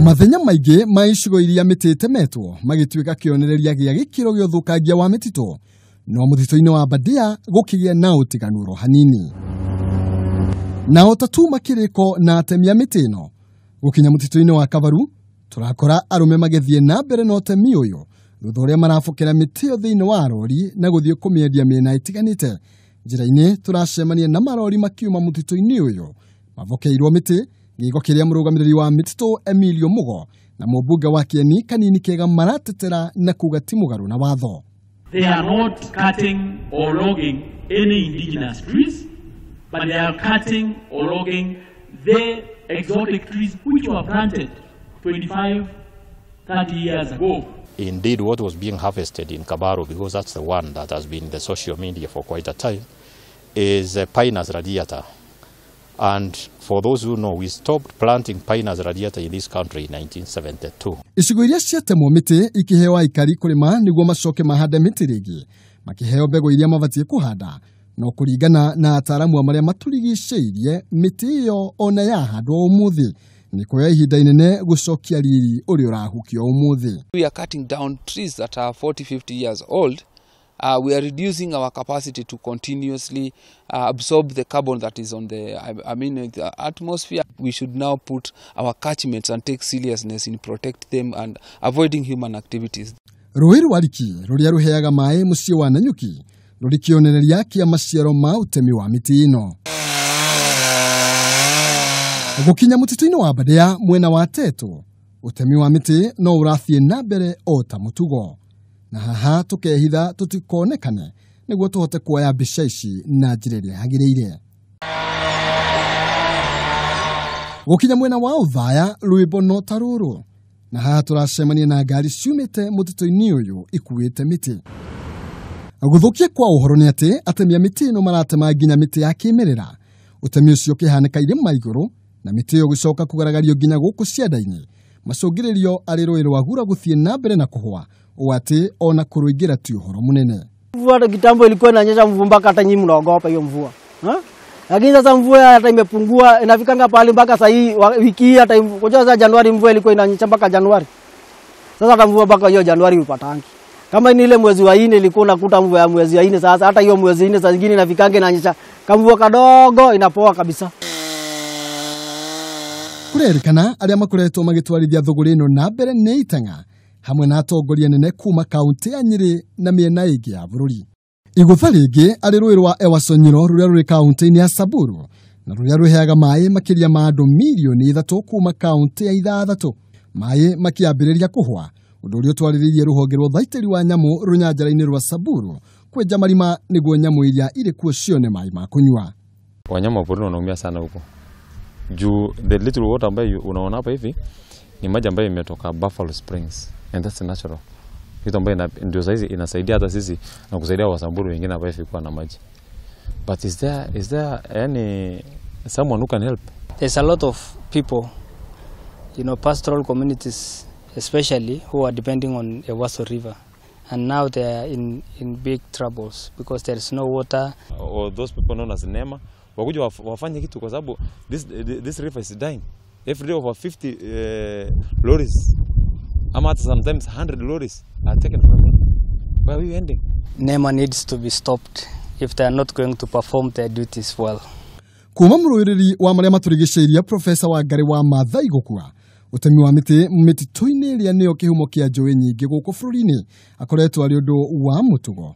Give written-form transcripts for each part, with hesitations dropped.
Mathenya maingĩ ma icigo iria mĩtĩ ĩtemetwo magĩtuĩka kĩonereria gĩa gĩkĩro gĩa ũthũkangia wa mĩtitũ, no mũtitũ-inĩ wa Aberdare gũkĩgĩa na ũtiganu oro hanini. Nao tatu makĩrĩko na atemi a mĩtĩ ĩno. Gũkinya mũtitũ-inĩ wa Kabaru tũrakora arũme magĩthiĩ na mbere na ũtemi ũyũ thutha ũrĩa marabokera mĩtĩ ĩyo thĩinĩ wa rori na gũthiĩ kũmĩendia mĩena ĩtiganĩte. Njĩra-inĩ tũracemania na marori makiuma mũtitũ-inĩ ũyũ mabokeirwo mĩtĩ, gĩko kĩrĩa mũrũgamĩrĩri wa mĩtitũ Emilio Mugo na mũmbunge wa Kieni Kanini Kega maratetera na kuga ti mũgarũ na watho. They are not cutting or logging any indigenous trees, but they are cutting or logging the exotic trees which were planted 25, 30 years ago. Indeed, what was being harvested in Kabaru, because that's the one that has been in the social media for quite a time, is Pinus radiata. And for those who know, we stopped planting Pinus radiata in this country in 1972. Icigo iria ciatemwo mĩtĩ ikĩheo aikari kũrĩma nĩguo macoke mahande mĩtĩ rĩngĩ, makĩheo mbegũ iria mabatiĩ kũhanda, no kũringana na ataaramu a marĩa matũrigicĩirie mĩtĩ ĩyo ona yahandwo ũmũthĩ nĩ kuoya ihinda inene gũcokia riri ũrĩa ũrahukio ũmũthĩ. We are cutting down trees that are 40, 50 years old. We are reducing our capacity to continuously absorb the carbon that is on the, the atmosphere. We should now put our catchments and take seriousness in protect them and avoiding human activities. Rũĩ rwa Riki rũrĩa rũheaga maĩ mũciĩ wa Nanyuki rũrĩ kĩonereria kĩa maciaro ma ũtemi wa mĩtĩ ĩno. Gũkinya mũtitũ-inĩ wa Aberdare mwena wa Teto, ũtemi wa mĩtĩ no ũrathiĩ na mbere o ta mũtugo. Na haha tũkehitha tũtikonekane nĩguo tũhote kuoya mbica ici na njĩra ĩrĩa yagĩrĩire. Gũkinya mwena wa Othaya rwĩmbo no ta rũrũ, na haha tũracemania na ngari ciumĩte mũtitũ-inĩ ũyũ ikuĩte mĩtĩ. Gũthũkia kwa ũhoro nĩ atĩ atemi a mĩtĩ ĩno maratema nginya mĩtĩ ya kĩmerera. Ũtemi ũcio ũkĩhanĩka irĩma igũrũ na mĩtĩ ĩyo gũcoka kũgaragario nginya gũkũ cianda-inĩ, macũngĩrĩrio arĩ rũĩ rwa Gura gũthiĩ na mbere na kũhũa, ũũ atĩ ona kũrũingĩra ti ũhoro mũnene. Mvua kitambo ilikuwa inanyesha mvua mpaka hata nyinyi mnaogopa hiyo mvua. Lakini sasa mvua hata imepungua, inafikanga pale mpaka sasa hii wiki hii hata kwa sasa Januari mvua ilikuwa inanyesha mpaka Januari. Sasa hata mvua mpaka hiyo Januari upatangi. Kama ni ile mwezi wa 4 ilikuwa unakuta mvua ya mwezi wa 4, sasa hata hiyo mwezi 4 saa zingine inafikanga inanyesha kama mvua kadogo inapoa kabisa. Kurerikana arĩa makoretwo magĩtwarithia thũgũrĩ ĩno na mbere nĩ itang'a hamwe na atongoria nene kuma kaunti ya Nyĩrĩ na mĩena ĩngĩ ya bũrũri. Igũtha rĩngĩ arĩ rũĩ rwa Ewaso Nyiro rũrĩa rũrĩ kaunti-inĩ ya Samburu na rũrĩa rũheaga maĩ makĩria ma andũ mirioni 3 kuma kaunti ya 6, maĩ makĩambĩrĩria kũhwa, ũndũ ũrĩa ũtwarĩrĩirie rũhonge rwa ũthaitĩri wa nyamũ rũnyanjara-inĩ rwa Samburu kwenja marima nĩguo nyamũ iria irĩ kuo cione maĩ ma kũnyua. Wanyama wa porini wanaumia sana huko. Juu the little water ambayo unaona hapa hivi ni maji ambayo imetoka Buffalo Springs, and that's natural. Kitu ambayo ndio saizi inasaidia hata sisi na kusaidia Wasamburu wengine hapa hivi kuwa na maji. But is there any someone who can help? There's a lot of people, you know, pastoral communities especially, who are depending on Ewaso River. And now they are in big troubles because there is no water. Or those people known as NEMA wakuja wafanye kitu kwa sababu this river is dying. Every day over 50 lorries, ama sometimes 100 lorries are taken from it. Where are we ending? NEMA needs to be stopped if they are not going to perform their duties well. Kuma mũrũĩrĩri wa marĩa matũrigicĩirie Profesa Wangari wa Maathai gũkua, ũtemi wa mĩtĩ mĩtitũ-inĩ ĩrĩa nĩyo kĩhumo kĩa njũĩ nyingĩ gũkũ bũrũri-inĩ akoretwo arĩ ũndũ wa mũtugo.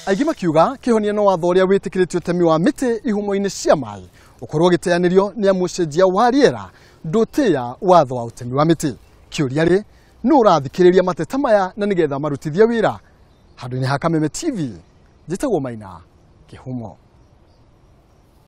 Aingĩ makiuga kĩhonia no watho ũrĩa wĩtĩkĩrĩtio ũtemi wa mĩtĩ ihumo-inĩ cia maĩ ũkorwo ũgĩteanĩrio nĩ amu ũcenjia wa rĩera ndũtĩĩa watho wa ũtemi wa mĩtĩ. Kĩũria rĩ, nũ ũrathikĩrĩria mateta maya na nĩgetha marutithie wĩra? Handũ-inĩ ha Kameme TV, njĩtagwo Maina Kĩhumo.